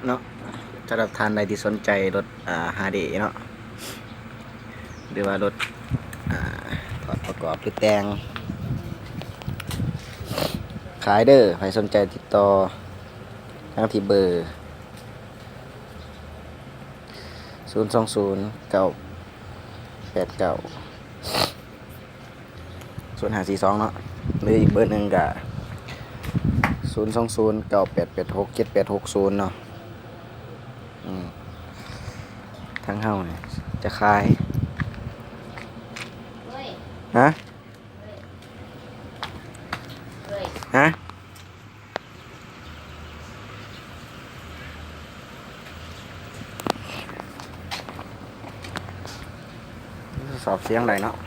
ເນາະ ສຳລັບທ່ານໃດທີ່ສົນໃຈລົດ ອ່າ ຫ້າເດເນາະ ຫຼືວ່າລົດ ອ່າ ຖອດປະກອບ ຫຼືແຕ່ງ ຂາຍເດີ. ໃຜສົນໃຈຕິດຕໍ່ທາງທີ່ເບີ ສູນສອງສູນ ເກົ້າແປດເກົ້າ ສູນຫ້າສີ່ສອງເນາະ ຫຼືອີກເບີໜຶ່ງກະ ສູນສອງສູນ ເກົ້າແປດແປດຫົກ ເຈັດແປດຫົກສູນເນາະ. ອືມ ທາງເຮົານີ້ຈະຂາຍ ຮະ ຮະ ສອບສຽງໄດ້ເນາະ.